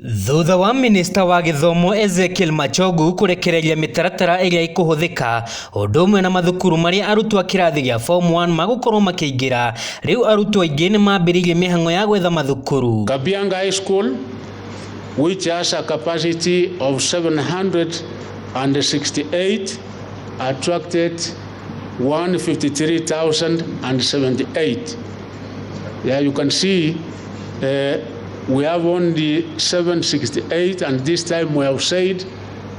Thutha wa minista wa gĩthomo Ezekiel Machogu kũrekereria mĩtaratara ĩrĩa ĩkũhũthĩka ũndũ ũmwe na mathukuru marĩa arutwo a kĩrathi gĩa form 1 magũkorwo makĩingĩra, rĩu arutwo aingĩ nĩ mambĩrĩirie mĩhang'o ya gwetha mathukuru. Kabianga High School, which has a capacity of 768, attracted 153,078. Yeah, you can see we have only 768, and this time we have said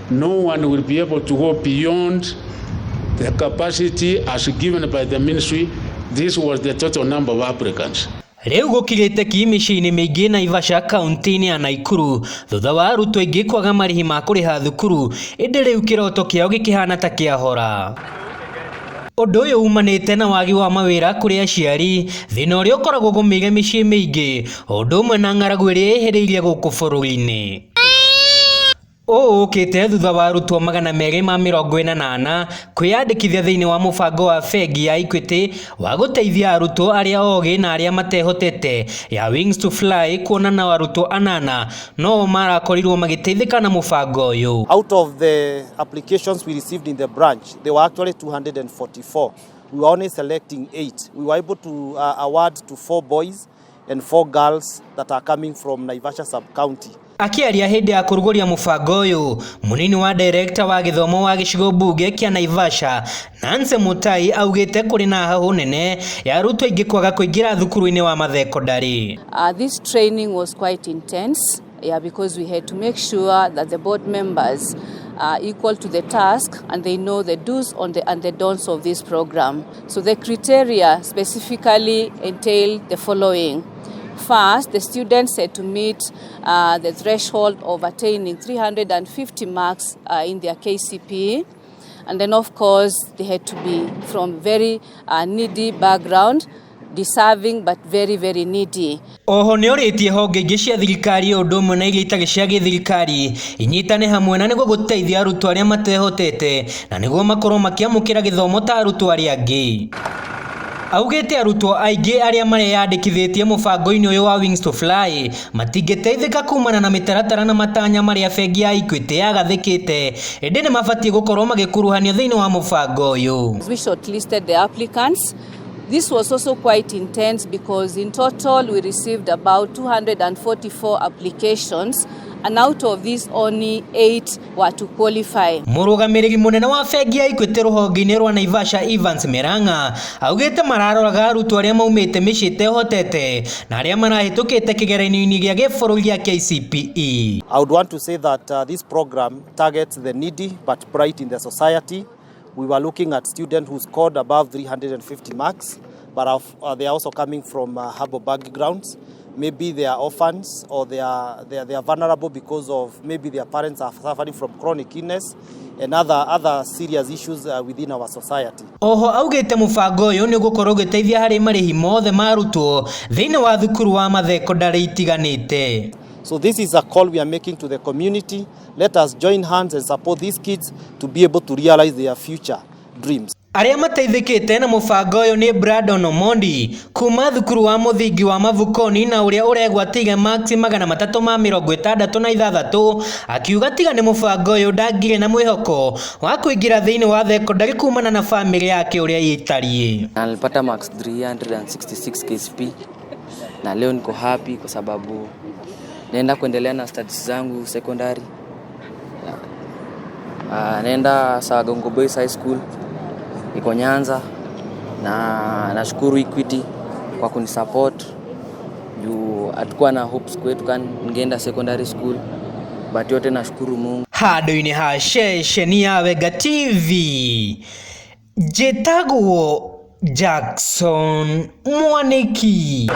no one will be able to go beyond the capacity as given by the ministry. This was the total number of applicants. Rĩu gũkirĩte ki mĩciĩ-inĩ mĩingĩ Naivasha kaunti-inĩ ya Nakuru thutha wa arutwo aingĩ kwaga marĩhi ma kũrĩha thukuru, ĩndĩ rĩu kĩroto kĩao gĩkĩhana ta kĩahora. Ũndũ ũyũ umanĩte na wagi wa mawĩra kũrĩ aciari, thĩna ũrĩa ũkoragwo ũgũmĩire mĩciĩ mĩingĩ, o ũndũ ũmwe na ng'aragu ĩrĩa ĩhĩrĩirie gũkũ bũrũri-inĩ. Ũũ ũkĩte thutha wa arutwo 244 kwĩyandĩkithia thĩinĩ wa mũbango wa bengi ya Equity wa gũteithia arutwo arĩa ogĩ na arĩa matehotete ya Wings to Fly, kuona na arutwo anana no marakorirwo magĩteithĩka na mũbango ũyũ. Out of the applications we received in the branch, there were actually 244. We were only selecting 8. We were able to award to 4 boys and 4 girls that are coming from Naivasha sub-county. Akĩaria hĩndĩ ya kũrugũria mũbango ũyũ, mũnini wa director wa gĩthomo wa gĩcigo mbunge kĩa Naivasha Nancy Mutai augĩte kũrĩ na hahũ nene ya arutwo aingĩ kwaga kũingĩra thukuru-inĩ wa mathekondarĩ. This training was quite intense, yeah, because we had to make sure that the board members are equal to the task and they know the do's and the don'ts of this program. So the criteria specifically entail the following. First, the students had to meet the threshold of attaining 350 marks in their KCPE. And then, of course, they had to be from very needy background, deserving but very, very needy. Oho nĩ orĩtie honge ingĩ cia thirikari ũndũ ũmwe na iria itarĩ cia gĩthirikari inyitane hamwe na nĩguo gũteithia arutwo arĩa matehotete na nĩguo makorwo makĩamũkĩra gĩthomo ta arutwo arĩa angĩ. Augĩte arutwo aingĩ arĩa mareyandĩkithĩtie mũbango-inĩ ũyũ wa Wings to Fly matingĩteithĩka kumana na mĩtaratara na matanya marĩa bengi ya Equity yagathĩkĩte, ĩndĩ nĩ mabatiĩ gũkorwo magĩkuruhanio thĩinĩ wa mũbango ũyũ. We shortlisted the applicants. This was also quite intense because in total we received about 244 applications, and out of these only 8 were to qualify. Mũrũgamĩrĩri mũnene wa bengi ya Equity rũhonge-inĩ rwa Naivasha Evans Mirang'a augĩte mararoraga arutwo arĩa maumĩte mĩciĩ ĩtehotete na arĩa marahĩtũkĩte kĩgeranio-inĩ gĩa gĩbũrũri gĩa KCPE. I would want to say that this program targets the needy but bright in the society. We were looking at students who scored above 350 marks, but they are also coming from humble backgrounds. Maybe they are orphans or they are vulnerable because of maybe their parents are suffering from chronic illness and other serious issues within our society. Oho augĩte mũbango ũyũ nĩ ũgũkorwo ũgĩteithia harĩ marĩhi mothe ma arutwo thĩinĩ wa thukuru wa mathekondarĩ itiganĩte. So this is a call we are making to the community. Let us join hands and support these kids to be able to realize their future dreams. Arĩa mateithĩkĩte na mũbango ũyũ nĩ Brandon Omondi kuma thukuru wa mũthingi wa Mavukoni na ũrĩa ũregwatĩire marks 366, akiuga tiga nĩ mũbango ũyũ ndangĩrĩ na mwĩhoko wa kũingĩra thĩinĩ wa thekondarĩ kumana na bamĩrĩ yake ũrĩa ĩtariĩ. Na nilipata marks 366 KCPE, na leo niko happy kwa sababu naenda kuendelea na studies zangu secondary. Naenda Sawagongo Boys High School iko Nyanza, na nashukuru Equity kwa kunisupport juu hatukuwa na hopes kwetu kan ningeenda secondary school, but yote nashukuru Mungu. Handũ-inĩ ha ceceni ya Wenga TV, njĩtagwo Jackson Mwaniki.